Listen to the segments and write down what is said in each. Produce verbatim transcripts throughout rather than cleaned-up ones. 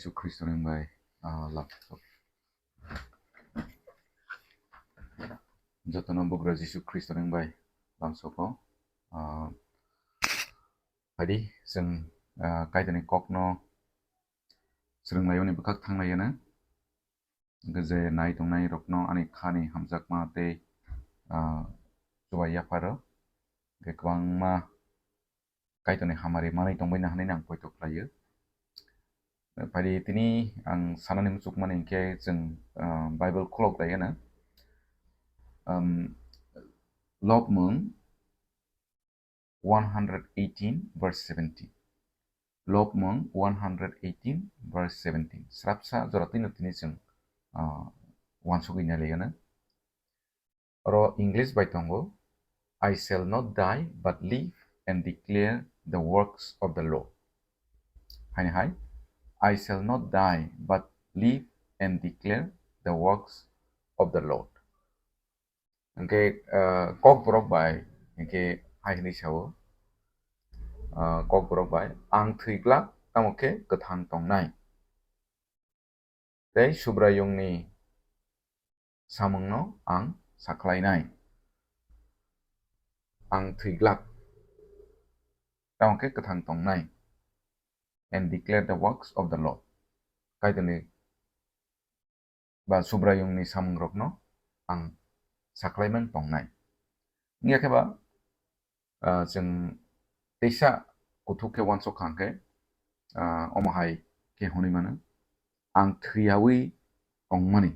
Jisu Khristo ni bai, ah, lamsok. Jotono bugra Jisu Khristo ni bai lamsoko. Ah, phaidi, chwng, ah, Kaitorni kokno swrwnglaiyoni bwkhak thanglaiyana. Hwnkhe je nai tongnai rokno ani khani hamjakma tei, ah, chubai yapharo. Hwnkhe kwbangma Kaitorni hamari manwi tongbaina hwnwi ang poito khlaio. Phaidi tini ang sanani muchukmani hwnkhe chwng, ah, Bible khulok laiyana. Um, Lobmung one hundred eighteen verse seventeen. Lobmung one hundred eighteen verse seventeen. Srapsa jora twino tini chwng, ah, uansugwi nailaiyana. Oro English bai tongo, "I shall not die but live and declare the works of the Lord." Haini hai, "I shall not die but live and declare the works of the Lord." Hwnkhe, ah, Kokborok bai hwnkhe hai hwnwi sao, ah, Kokborok bai, "Ang thwi glak, tamo khe kwthang tongnai." Tei Subraiyungni samungno ang sakhlainai. Ang thwi glak, tamo khe kwthang tongnai. And declare the works of the Lord. Kaitorni ba Subraiyungni samungrokno ang sakhlaiman tongnai. Wngya khe ba, ah, chwng teisa kuthuk khe uansuk kha hwnkhe, ah, omo hai khe hwnwi mano, "Ang thwiyawi tongmani,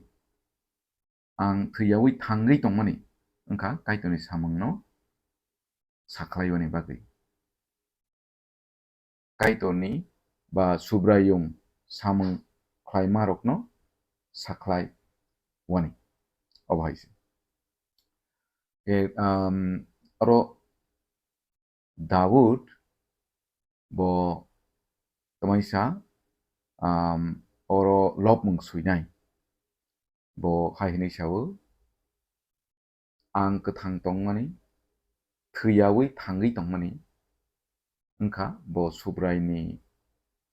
ang thwiyawi thangwi tongmani wngkha Kaitorni samungno sakhlaiwani bagwi." Kaitorni ba Subraiyung samung khlaimarokno sakhlai wani. Obo hai se. Ke, um, aro Daud bo tamaisa, um, oro lobmung suinai. Bo hai hwnwi sao, "Ang kwthang tongmani, thwiyawi thangwi tongmani wngkha bo Subraini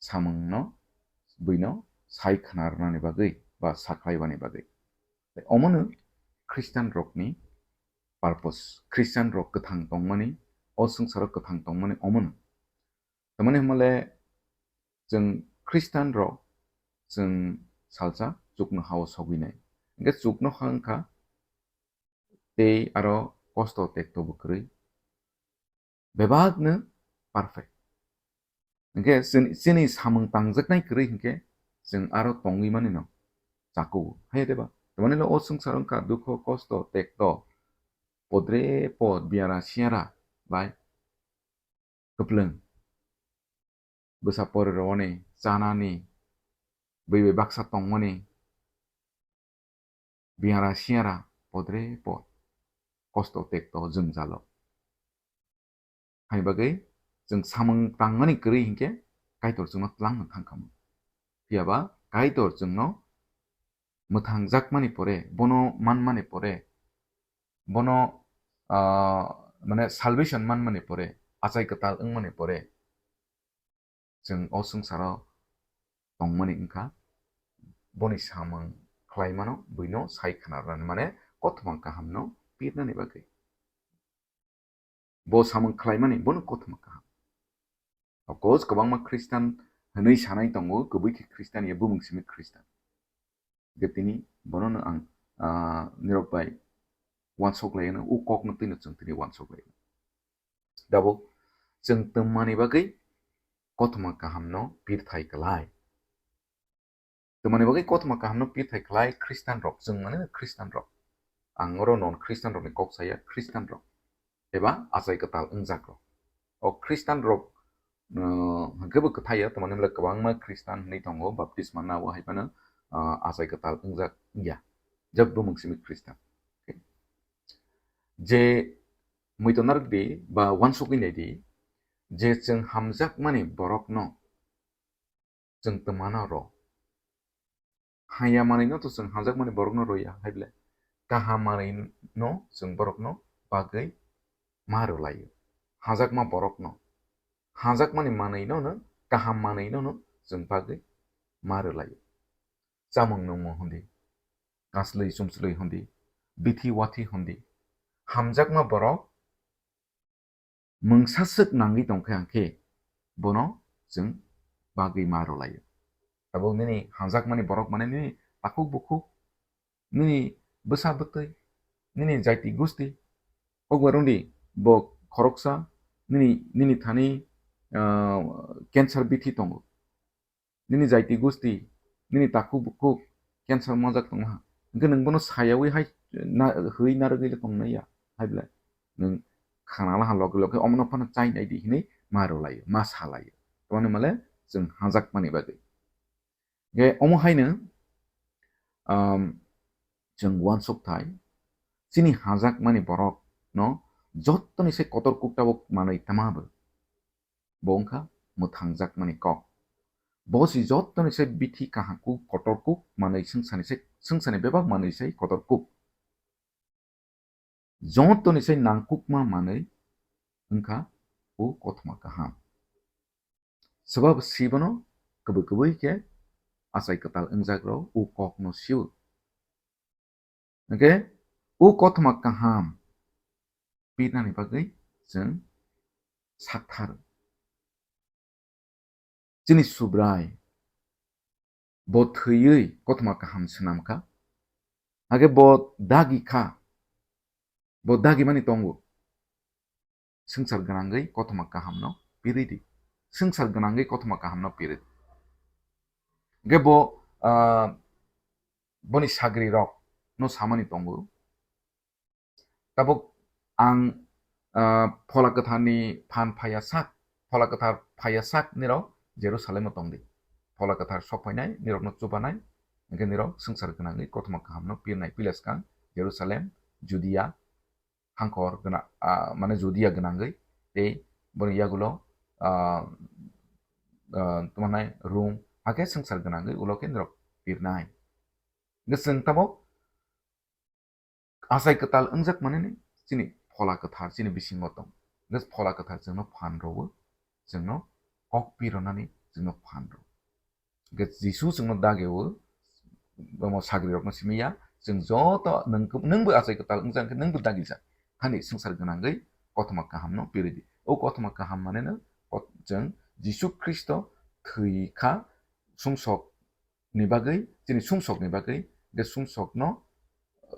samungno buino sai khna rwnani bagwi ba sakhlaiwani bagwi." Omono Khristian rokni purpose, Khristian rok kwthang tongmani, o swngcharo kwthang tongmani omono. Tamani hwnmale chwng Khristian rok chwng salsa chuknohao sogwinai. Hwnkhe chuknoha wngkha tei aro kosto tekto bo kwrwi. Bebakno perfect. Hwnkhe chini, chini samung tangjaknai kwrwi hwnkhe chwng aro tongwi manino chakugo. Haiya deba? Tamani lo o swngcharo wngkha dukho, kosto, tekto, podre pod, biara siara bai kwplwng. Bwsa pori rwani, chanani, bwi bai baksa tongmani, biara siara, podre pod, kosto tekto jwngjalo. Hai bagwi chwng samung tangmani kwrwi hinkhe Kaitor chwngno twlangno thangkhamu. Phiyaba Kaitor chwngno mwthangjakmani pore, bono manmani pore, bono, ah, mane salvation manmani pore, achai kwtal wngmani pore, chwng o swngcharo tongmani wngkha, boni samung khlaimano buino sai khna rwna, mane kothoma kahamno pirnani bagwi. Bo samung khlaimani bono kothoma kaham. Of course, kwbangma Khristan hwnwi sanai tongo, kwbwi khe Khristan ya bumung simi Khristan. Hwnkhe tini bonono ang, ah, nirok bai uansuk lai, o kokno twino chwng tini uansuk lai. Dabo chwng twmani bagwi kothoma kahamno pirthai klai. Twmani bagwi kothoma kahamno pirthai khlai Khristan rok, chwng mane Khristan rok. Ang oro non Khristan rokni kok saya, Khristan rok eba achai kwtal wngjak rok. O Khristan rok, uh, hwnkhe bo kwthai ya, twmani bagwi kwbangma Khristan hwnwi tongo, baptisma nao hai phano, uh, achai kwtal wngjak wngya. Jab bumung simi Khristan. Okay. Je muitu narwk di ba uansugwi nai di, je chwng hamjakmani borokno chwng twmano rw. Haya manwino to chwng hamjakmani borokno rw ya, hai ble kaham manwino chwng borokno bagwi ma rw laio. Hamjakma borokno, hamjakmani manwino no, kaham manwino no chwng bagwi ma rwlaio. Chamung nungmung hwn di, kaslwi chumslwi hwn di, bithi wathi hwn di, hamjakma borok mungsa swk nangwi tong khe ang khe bono chwng bagwi ma rwlaio. Tabuk nini hamjakmani borok mane nini takhuk bukhuk, nini bwsa bwtwi, nini jaiti gusti, kok bai rwng di bo khoroksa nini, nini thani, ah, cancer bithi tongo. Nini jaiti gusti, nini takhuk bukhuk cancer manjak tongma. Hwnkhe nwng bono sayawi hai na, hwi narwgwi le tongnai ya, hai belai. Nwng khana laha loge loge omono phano chai nai di hinwi ma rwlaio, ma salaio. Tamoni male chwng hamjakmani bagwi. Hwnkhe omo haino, um, chwng uansuk thai, chini hamjakmani borokno jottoni se kotor kuk tabuk manwi tama bo. Bo wngkha mwthangjakmani kok. Bo si jottoni se bithi kaham kuk, kotor kuk manwi swngchani se, swngchani bebak manwi se kotor kuk. Jottoni se nangkukma manwi wngkha o kothoma kaham. Swbabo si bono kwbwi kwbwi khe achai kwtal wngjakrok o kokno sio. Hwnkhe o kothoma kaham pirnani bagwi chwng sakthar. Chini Subrai bo thwiwi kothoma kaham swnam kha. Hake bo dagi kha. Bo dagi mani tongo. Swngchar gwnangwi kothoma kahamno pirwi di. Swngchar gwnangwi kothoma kahamno pirwi di. Hwnkhe bo, ah, boni sagrirokno samani tongo. Tabuk ang, ah, Phola Kwtharni phan phaiya sak, Phola Kwthar phaiya sak nirok Jerusalemo tongdi. Phola Kwthar sok phainai, nirokno chubanai, hwnkhe nirok swngchar gwnangwi kothoma kahamno pirnai pilaskang Jerusalem, Judia, hangkor gwnang, ah, mane Judia gwnangwi tei boni yagulo, ah, ah, tamo hwnai Rum, hakhe swngchar gwnangwi ulo khe norok pirnai. Hwnkhe chwng tabuk achai kwtal wngjak manani chini Phola Kwthar chini bisingo tong. Hwnkhe Phola Kwthar chwngno phan rwo, chwngno kok pironani chwngno phan rwo. Hwnkhe Jisu chwngno dagio, omo sagrirokno simi ya, chwng joto nwng, nwngbo achai kwtal wngjak hwnkhe nwngbo dagijak. Hani swngchar gwnangwi kothoma kahamno piridi. O kothoma kaham maneno kot-, chwng Jisu Khristo thwi kha sumsokni bagwi, chini sumsokni bagwi, hwnkhe sumsokno,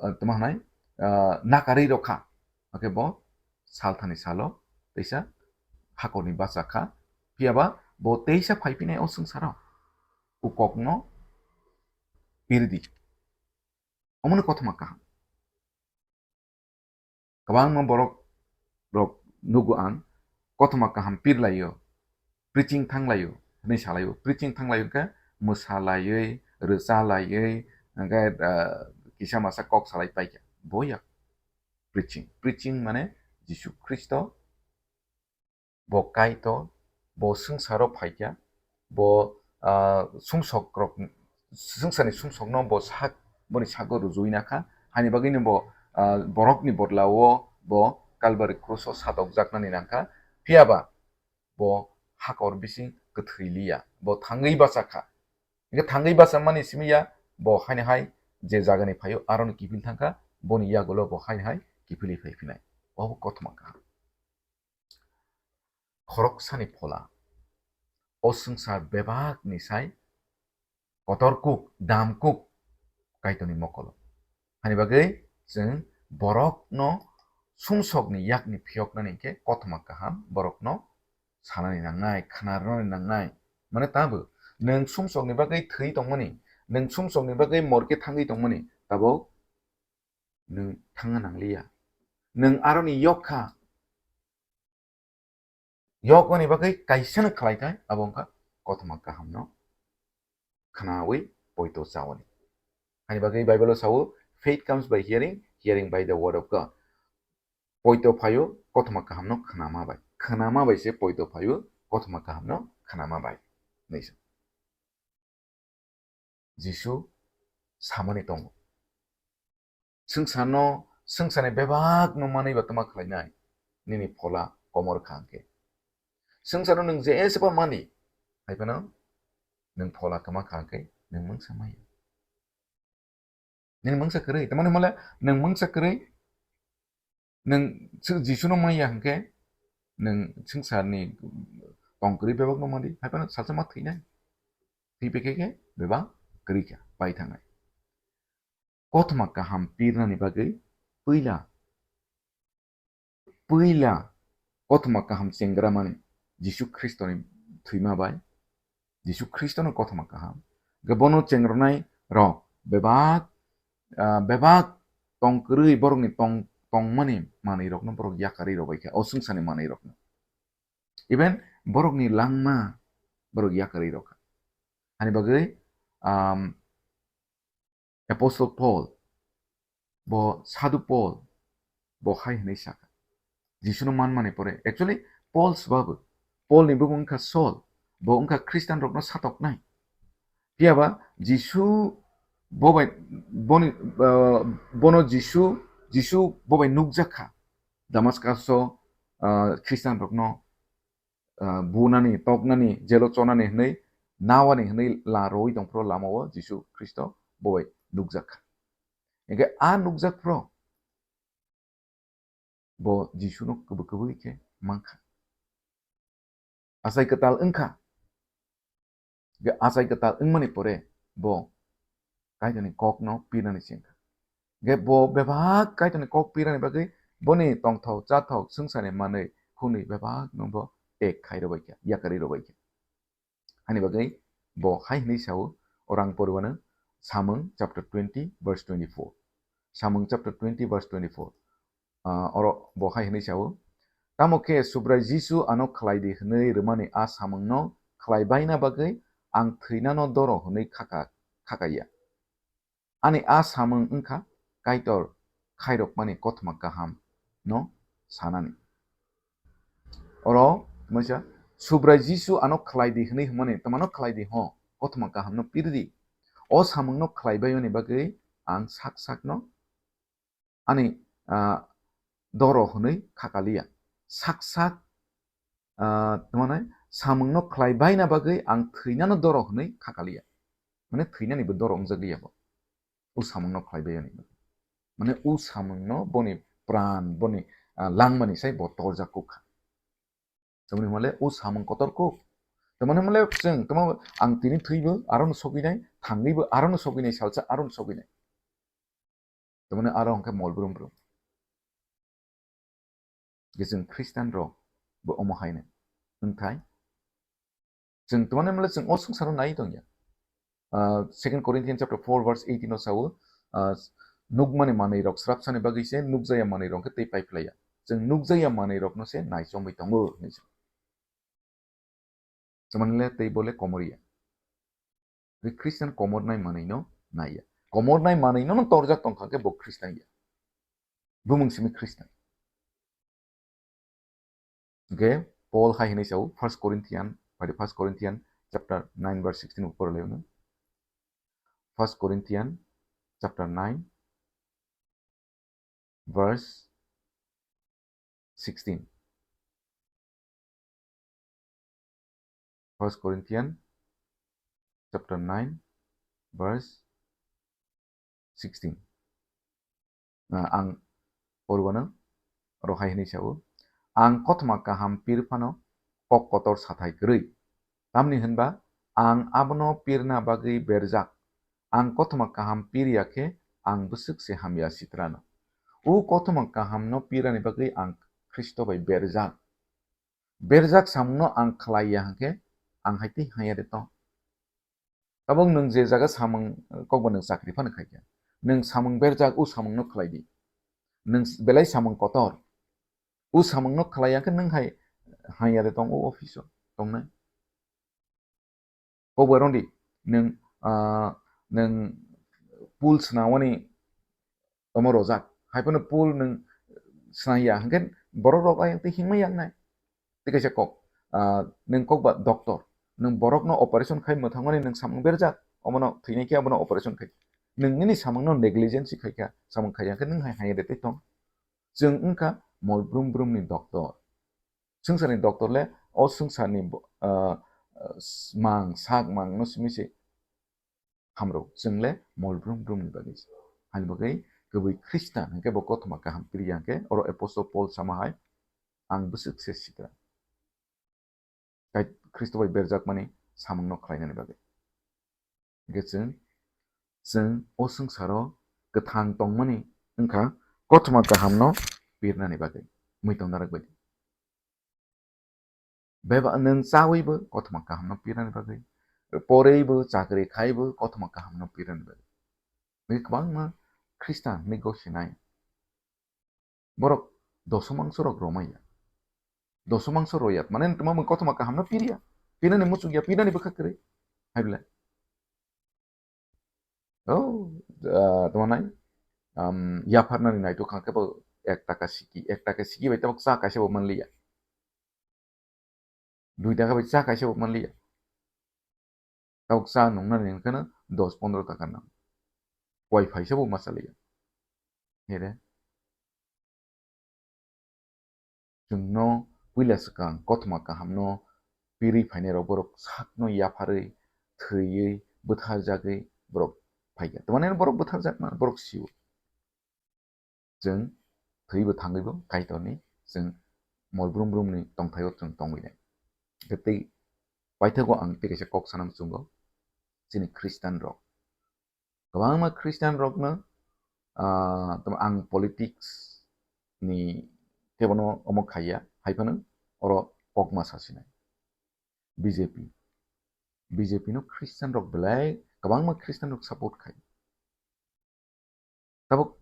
ah, tamo hwnai, ah, nakarwi rw kha. Hwnkhe bo salthani salo teisa hakorni bacha kha. Phiya ba bo teisa phai phinai o swngcharo. O kokno piridi. Omono kothoma kaham. Kwbangma borok rok nugo ang, kothoma kaham pirlaio, preaching thanglaio hwnwi salaio. Preaching thanglaio khe mwsalaiwi, rwchalaiwi, hwnkhe, ah, kisa masa kok salai paikha. Boya preaching. Preaching mane Jisu Khristo, bo Kaitor, bo swngcharo phaikha, bo, ah, sumsok rok, swngcharni sumsokno bo sak, boni sago rujui nakha, hani bagwino bo, ah, borokni bodlao bo Kalbari kruso satokjaknani nangkha. Phiya ba bo hakor bising kwthwi liya, bo thangwi bachakha. Hwnkhe thangwi bachamani simi ya, bo haino hai je jagani phaio aroni kiphil thangkha, boni yagulo bo haino hai kiphilwi phai phinai. Obo kothoma kaham. Khoroksani phola. O swngchar bebakni sai kotor kuk, dam kuk Kaitorni mokolo. Hani bagwi chwng borokno sumsokni yakni phiyoknani hinkhe kothoma kaham borokno sanani nangnai, khna rwnani nangnai. Mane tabo nwng sumsokni bagwi thwi tongmani, nwng sumsokni bagwi morke thangwi tongmani, tabuk nwng thangna nangliya. Nwng aroni yok kha. Yokmani bagwi kaisano khlai thai, abo wngkha kothoma kahamno khnawi poito chawani. Hani bagwi Bible-o sao, "Faith comes by hearing, hearing by the word of God." Poito phaio kothoma kahamno khnama bai. Khnama bai se poito phaio kothoma kahamno khnama bai. Hinwi sa. Jisu samani tongo. Swngcharno, swngcharni bebakno manwi ba tma khlainai nini phola komor kha hwnkhe. Swngcharno nwng jesa ba mani, hai phano Nwng phola kwma kha hwnkhe nwng mungsa maya. Nini mungsa kwrwi, tamani hwnmale nwng mungsa kwrwi, nwng Jisu no maya hwnkhe nwng swngcharni tong kwrwi bebak no madi, hai phano salsa ma thwinai. Thwi pekhe khe bebak kwrwi kha, pai thangnai. Kothoma kaham pirnani bagwi puila, puila kothoma kaham chengra mani Jisu Khristoni thwima bai, Jisu Khristono kothoma kaham. Hwnkhe bono chengronai rok bebak, ah, bebak tong kwrwi borokni tong, tongmani manwi rokno borok yakarwi rwbaikha, o swngcharni manwi rokno. Even borokni langma borok yakarwi rwkha. Hani bagwi, um, Apostle Paul, bo Sadhu Paul, bo hai hwnwi sakha, Jisuno manmani pore, actually, Paul swbabu, Paul ni bumung wngkha Saul, bo wngkha Christian rokno satoknai. Phiyaba Jisu bo bai, boni, ah, bono Jisu, Jisu bo bai nukjak kha, Damaskuso, ah, Christian rokno ah, bunani, toknani, jelo chonani hwnwi nawani hwnwi la rwi tongphuru lamao Jisu Khristo bo bai nukjak kha. Hwnkhe a nukjak phuru bo Jisuno kwbwi kwbwi khe mankha. Achai kwtal wngkha. Hwnkhe achai kwtal wngmani pore bo Kaitorni kokno pirnani chengkha. Hwnkhe bo bebak Kaitorni kok pirnani bagwi boni tongthok chathok swngcharni manwi hwnwi bebakno bo tek khai rwbaikha, yakarwi rwbaikha. Hani bagwi bo hai hwnwi sao, orang poriwano Samung chapter twenty verse twenty-four. Samung chapter twenty verse twenty-four. Ah, oro bo hai hwnwi sao, "Tamo khe Subrai Jisu ano khlai di hwnwi rwmani a samungno khlai baina bagwi ang thwinano doro hwnwi khaka, khakaya. Ani a samung wngkha Kaitor khairokmani kothoma kaham no sanani." Oro tongmani sa, "Subrai Jisu ano khlai di hwnwi hwnmani, twmano khlai di ho, kothoma kaham no pir di. O samung no khlai bai oni bagwi ang sak sak no ani, ah, doro hwnwi khakaliya. Sak sak, ah, tongmani samung no khlai baina bagwi ang thwinano doro hwnwi khakaliya." Mane thwinani bo doro wngjak liya bo. O samung no khlai bai ani. Mane o samung no boni pran, boni, ah, langmani sai bo torjak kuk kha. Tamoni hwnmale o samung kotor kuk. Tamoni hwnmale chwng, tamo ang tini thwibo arono sogwinai, thangwibo arono sogwinai, salsa arono sogwinai. Tamoni aro hwnkhe mol brum brum. Hwnkhe chwng Christian rok bo omo haino wngthai. Chwng tamoni hwnmale chwng o swngcharo nai tongya. Ah, Second Corinthians chapter four verse eighteen o sao, ah, "Nukmani manwi rok srapsani bagwi se, nukjaya manwi rok khe tei paiphlaiya. Chwng nukjaya manwi rokno se naichomwi tongo," hinwi sa. Chwng manle tei bole komorya. Tei Christian komornai manwino naiya. Komornai manwino no torjak tongkha khe bo Christian ya. Bumung simi Christian. Hwnkhe Paul hai hwnwi sao, First Corinthian, bai First Corinthian chapter nine verse sixteen bo porwi lai mano. First Corinthian chapter nine verse sixteen. First Corinthian chapter nine verse sixteen. Ah, ang porwano oro hai hwnwi sao, "Ang kothoma kaham pir phano kok kotor sathai kwrwi. Tamni hwnba ang abono pirna bagwi berjak. Ang kothoma kaham pir ya khe ang bwswk se hamya sitrano. O kothoma kaham no pirani bagwi ang Khristo bai berjak. Berjak samungno ang khlai ya hwnkhe ang hai tei haya de tong." Tabuk nwng je jaga samung, kokbo nwng chakri phano khaikha, nwng samung berjak, o samungno khlai di. Nwng belai samung kotor, o samungno khlai ya khe nwng hai haya de tong o office o tongnai. Kokbo rwdi, nwng, ah, nwng pool swnawani omo rojak. Hai phano pool nwng swnaiya hwnkhe borok rok ayang tei himma yaknai. Tei kaisa kok, ah, nwng kokba doctor, nwng borokno operation khai mwthangmani nwng samung berjak, omono thwinai khe abono operation khai. Nwng nini samungno negligence khaikha, samung khaiya khe nwng hai haya de tei tong. Chwng wngkha mol brum brumni doctor. Swngcharni doctor le o swngcharni bo-, ah, ah, s-, mang, sak mang no simi se hamrok, chwng le mol brum brum ni bagwi se. Hani bagwi kwbwi Khristan hwnkhe bo kothoma kaham piriya hwnkhe oro Apostle Paul sama hai, "Ang bwswk se sitra." Kai-, Khristo bai berjakmani samungno khlainani bagwi. Hwnkhe chwng, chwng o swngcharo kwthang tongmani wngkha kothoma kahamno pirnani bagwi, muitongnarok bai. Beba nwng chawibo kothoma kahamno pirnani bagwi, poreibo chakri khaibo kothoma kahamno pirnani bagwi. Bini kwbangma Khristan hinwi gosinai. Borok dosomangso rok romaiya. Dosomangso roya. Mane tuma mung kothoma kahamno piriya. Pinani muchukya, pinani bwkha kwrwi. Hai bwle. Oh, ah, tuma nai. Um, yapharnani naituk kha khe bo ek taka siki, ek taka siki bai tabuk cha kaisa bo manliya. Dui taka bai cha kaisa bo manliya. Tabuk cha nungnani hwnkhe no dos pondro taka nang. Wifi se bo ma chaliya. Here. Chwngno puila swkang kothoma kahamno pirwi phainairok borok sakno yapharwi, thwiwi, bwtharjagwi borok phaikha. Tamani borok bwtharjakma, borok sio. Chwng thwibo thangwibo Kaitorni chwng mol brum brumni tongthaio chwng tongwi nai. Hwnkhe tei paithago ang tei kaisa kok sana muchungo, chini Khristanrok. Kwbangma Khristanrokno, ah, tamo ang politics ni kebono omo khaiya, hai phano oro kokma sasinai. B J P. B J P no Khristanrok belai kwbangma Khristanrok support khai. Tabuk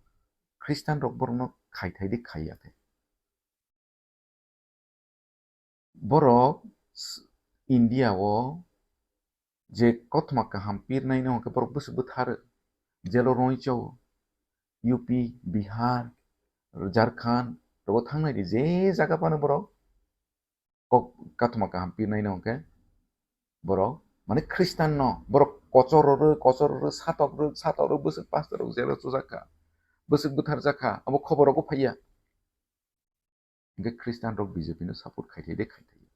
Khristanrok borokno khaithai di khaiya khe. Borok s-, India o je kothoma kaham pirnai no hwnkhe borok bwswk bwthar, jelo roi chao, U P, Bihar, Jharkhand, rogo thangnai di je jaga phano borok kok kathoma kaham pirnai no hwnkhe borok, mane Khristan no borok kochor rw, kochor rw, satok rw, satok rw, bwswk pastor rok jelo chujak kha, bwswk bwthar jak kha, abo khobor rogo phaiya. Hwnkhe Khristan rok B J P no support khai thai de khai thai.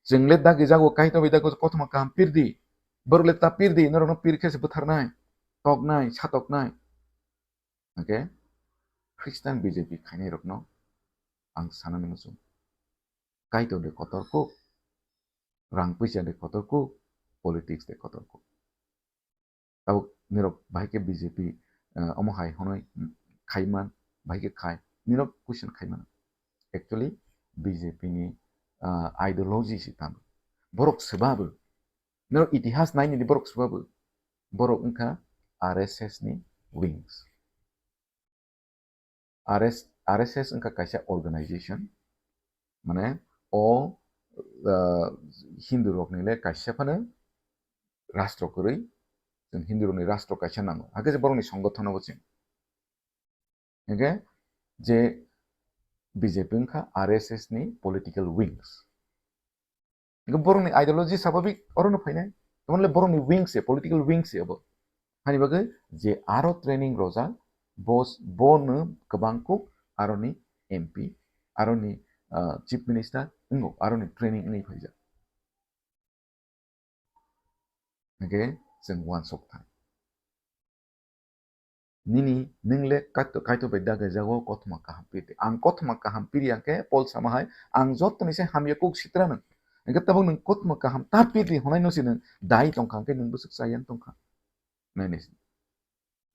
Chwng le dagi jago Kaitor bai dago kothoma kaham pir di, borok le ta pir di, norok no pir khe se bwtharnai, toknai, satoknai. Hwnkhe Khristan B J P khainai rokno ang sanani muchung. Kaitor de kotor kuk, rang puisa de kotor kuk, politics de kotor kuk. Tabuk nirok bahai khe B J P, eh, omo hai hwnwi khaiman, bahai khe khai, nirok question khaiman. Actually, B J P ni, ah, ideology si tamo. Borok swbabu, nirok itihas naini di borok swbabu. Borok wngkha R S S ni wings. R S, R S S wngkha kaisa organization, mane o, ah, Hindu rokni le kaisa phano rastro kwrwi, chwng Hindu rokni rastro kaisa nango, hakhe je borokni songothono bo chwng. Hingkhe je B J P wngkha R S S ni political wings. Hingkhe borokni ideology sababik orono phainai. Tamoni le borokni wing se, political wing se obo. Hani bagwi je aro training rojak, bo s-, bono kwbang kuk aroni M P, aroni, ah, Chief Minister wngo, aroni training wngwi phaijak. Hingkhe chwng uansuk thang. Nini, nwng le Kaitor, Kaitor bai dagaijago kothoma kaham piri. Ang kothoma kaham piri hwnkhe Paul sama hai, ang jotoni se hamya kuk sitra nang. Hingkhe tabuk nwng kothoma kaham ta piri hwnai no se nwng dai tongkha hwnkhe nwng bwswk chayang tongkha. Nainai se.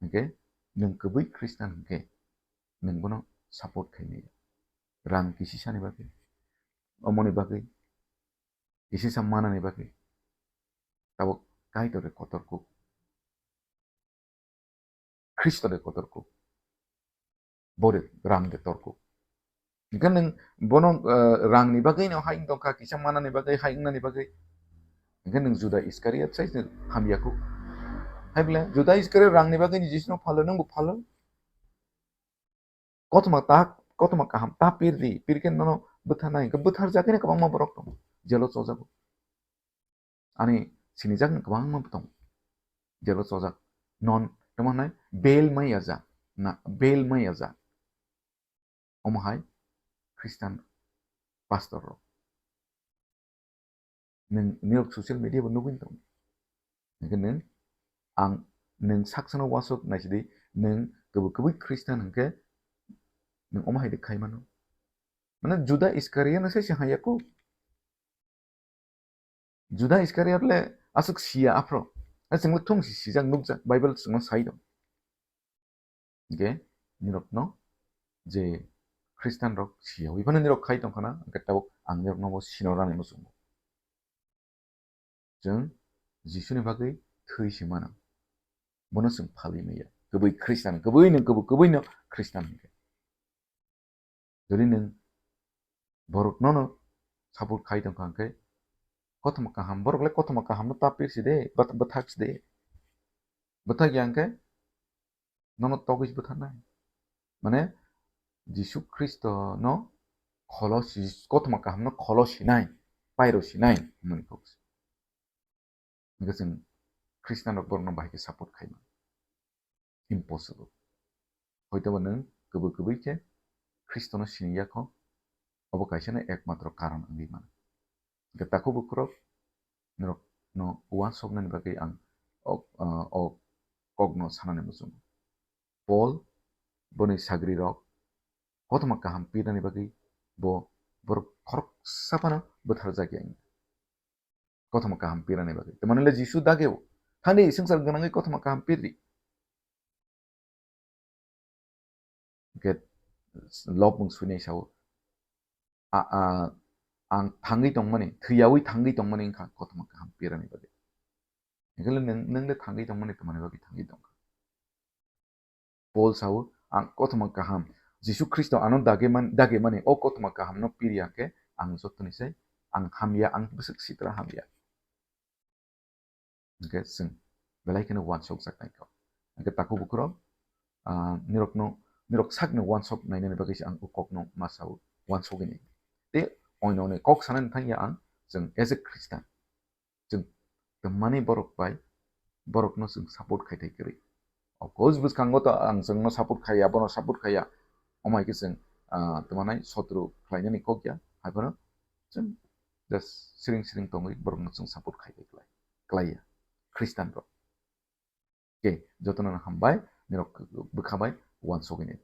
Hingkhe nwng kwbwi Khristan hwnkhe nwng bono support khainai. Rang kisisani bagwi, omoni bagwi, kisisa manani bagwi. Tabuk Kaitor de kotor kuk. Khristo de kotor kuk. Bo de rang de tor kuk. Hingkhe nwng bono, eh, rangni bagwi no hai wng tongkha, kisa manani bagwi, hai wngnani bagwi. Hingkhe nwng Juda Iskariot sai se hamya kuk. Hai bole Juda Iskariot rangni bagwi ni Jisuno phalo, nwngbo phalo. Kothoma ta, kothoma kaham ta pir di, pir khe nono bwtharnai, hingkhe bwtharjak khe kwbangma borok tongo, jelo chojago. Ani sinijak ni kwbangma bo tongo, jelo chojak. Non, tamo hwnai bail mai ya ja, na, bail mai ya ja. Omo hai Khristan pastor rok. Nwng, nirok social media bo nugwi tong. Hwnkhe nwng, ang, nwng saksano wasok naisidi, nwng kwbwi kwbwi Christian hwnkhe, nwng omo hai de khai mano. Mane Juda Iskariot no se se haya ko. Juda Iskariot le aswk siya aphro. A chwngno thung si sijak nukjak, Bible chwngno sai do. Hwnkhe nirokno je Christian rok siya wi phano nirok khai tong khana, hwnkhe tabuk ang nirokno bo sino rani muchungo. Chwng Jisuni bagwi thwi se mano. Bono chwng phalwi maya. Kwbwi Christian, kwbwi no, kwbwi, kwbwi no Christian hwnkhe. Jodi nwng borok nono support khai tong kha hwnkhe, kothoma kaham, borok le kothoma kaham no ta pir si de, bwt-, bwthak si de. Bwthak ya hwnkhe nono togwi bwtharnai. Mane Jisu Khristo no kholo si, kothoma kaham no kholo sinai, pairo sinai hwnwi kok se. Hwnkhe chwng Christian rok borokno bahai khe support khai mano. Impossible. Hoitobo nwng kwbwi kwbwi khe Khristono sini ya kho, obo kaisano ekmatro karon wngwi mano. Hwnkhe takhuk bukhurok, norokno uansuknani bagwi ang o, o kokno sanani muchungo. Paul boni sagrirok kothoma kaham pirnani bagwi bo borok khoroksa phano bwtharjakya wngya. Kothoma kaham pirnani bagwi. Tamani le Jisu dageo. Thani swngchar gwnangwi kothoma kaham pirdi. Hwnkhe lobmung suinai sao. A, a, ang thangwi tongmani, thwiyawi thangwi tongmani wngkha kothoma kaham pirani bagwi. Hwnkhe le nwng, nwng le thangwi tongmani tamani bagwi thangwi tongkha. Paul sao, ang kothoma kaham, Jisu Khristo ano dage man-, dage mani, o kothoma kaham no piriya khe ang jotoni se, ang hamya, ang bwswk sitra hamya. Hwnkhe chwng belai kheno uansukjak nai kho. Hwnkhe takhuk bukhurok, ah, nirokno, nirok sakno uansuk nainani bagwi se ang o kokno ma sao, uansugwi nai. Tei oino oino kok sanani thangya ang, chwng as a Christian. Chwng twmani borok bai, borokno chwng support khai thai kwrwi. O course bwskango to ang chwngno support khaiya, bono support khaiya. Omo hai khe chwng, ah, twmani sotru khlainani kok ya, hai phano chwng just siring siring tongwi borokno chwng support khai thai kwlai, kwlaiya Christian rok. Khe jotono hambai, nirok bwkha bai uansugwi nai.